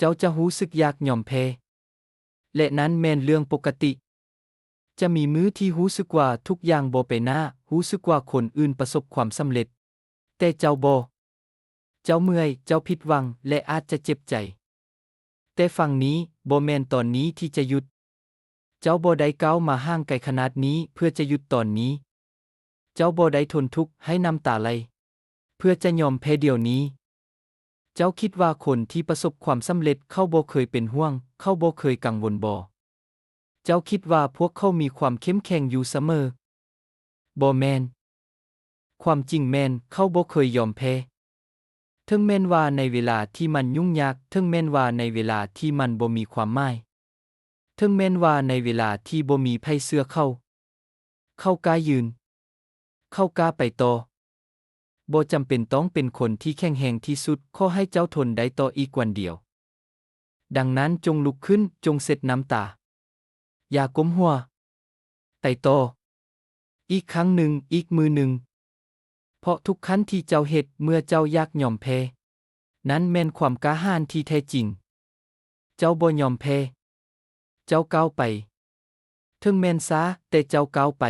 ເຈົ້າຈະຮູ້ສຶກຢາກຍອມແພ້. ແລະ ນັ້ນແມ່ນເລື່ອງປົກກະຕິ. ຈະມີມື້ທີ່ຮູ້ສຶກວ່າທຸກຢ່າງບໍ່ໄປໜ້າ, ຮູ້ສຶກວ່າຄົນອື່ນປະສົບຄວາມສຳເລັດ, ແຕ່ເຈົ້າບໍ່. ເຈົ້າເມື່ອຍ, ເຈົ້າຜິດຫວັງ ແລະ ອາດຈະເຈັບໃຈ. ແຕ່ຟັງນີ້, ບໍ່ແມ່ນຕອນນີ້ທີ່ຈະຢຸດ. ເຈົ້າບໍ່ໄດ້ກ້າວມາຫ່າງໄກຂະໜາດນີ້ເພື່ອຈະຢຸດຕອນນີ້. ເຈົ້າບໍ່ໄດ້ທົນທຸກໃຫ້ນ້ຳຕາໄຫຼ ເພື່ອຈະຍອມແພ້ດຽວນີ້. ເຈົ້າຄິດວ່າຄົນທີ່ປະສົບຄວາມສຳເລັດເຂົາບໍ່ເຄີຍເປັນຫ່ວງ, ເຂົາບໍ່ເຄີຍກັງວົນບໍ? ເຈົ້າຄິດວ່າພວກເຂົາມີຄວາມເຂັ້ມແຂງຢູ່ສະເໝີ? ບໍ່ແມ່ນ. ຄວາມຈິງແມ່ນເຂົາບໍ່ເຄີຍຍອມແພ້. ເຖິງແມ່ນວ່າໃນເວລາທີ່ມັນຫຍຸ້ງຍາກ, ເຖິງແມ່ນວ່າໃນເວລາທີ່ມັນບໍ່ມີຄວາມໝາຍ, ເຖິງແມ່ນວ່າໃນເວລາທີ່ບໍ່ມີໃຜເຊື່ອເຂົາ, ເຂົາກ້າຢືນ, ເຂົາກ້າໄປຕໍ່. ບໍ່ຈຳເປັນຕ້ອງເປັນຄົນທີ່ແຂງແຮງທີ່ສຸດ, ຂໍໃຫ້ເຈົ້າທົນໄດ້ຕໍ່ອີກວັນດຽວ. ດັ່ງນັ້ນຈົ່ງລຸກຂຶ້ນ, ຈົ່ງເຊັດນ້ຳຕາ. ຢ່າກົ້ມຫົວ. ໄປຕໍ່. ອີກຄັ້ງໜຶ່ງ, ອີກມື້ໜຶ່ງ. ເພາະທຸກຂັ້ນທີ່ເຈົ້າເຮັດເມື່ອເຈົ້າຢາກຍອມແພ້, ນັ້ນແມ່ນຄວາມກ້າຫານທີ່ແທ້ຈິງ. ເຈົ້າບໍ່ຍອມແພ້. ເຈົ້າກ້າວໄປ. ເຖິງແມ່ນຊ້າ, ແຕ່ເຈົ້າກ້າວໄປ.